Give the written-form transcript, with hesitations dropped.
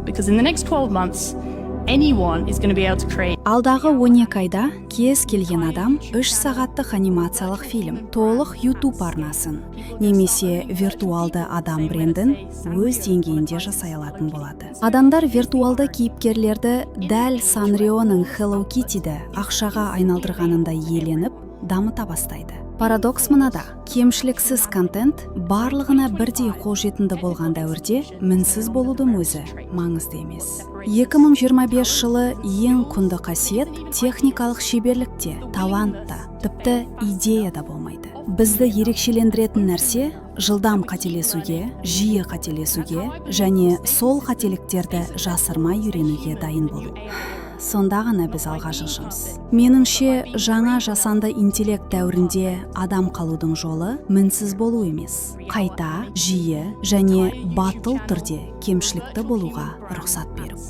Because in the next 12 months, anyone is going to be able to create Алдағы 12 айда кез келген адам 3 сағаттық анимациялық фильм, толық YouTube арнасын немесе виртуалды адам брендін өз деңгейінде жасай алатын болады. Адамдар виртуалды кейіпкерлерді дәл Санрионың Hello Kittyді ақшаға айналдырғанындай иеленіп, дамыта бастайды. Парадокс мынада: кемшіліксіз контент барлығына бірдей қолжетімді болған дәуірде мінсіз болудың өзі маңызды емес. 2025 жылы ең құнды қасиет техникалық шеберлік те, талант та, тіпті идея да болмайды. Бізді ерекшелендіретін нәрсе – жылдам қателесуге, жиі қателесуге және сол қателіктерді жасырмай үйренуге дайын болу. Сонда ғана біз алға жылжимыз. Меніңше, жаңа жасанды интеллект дәуірінде адам қалудың жолы мінсіз болу емес, қайта жиі және батыл түрде кемшілікті болуға рұқсат беру.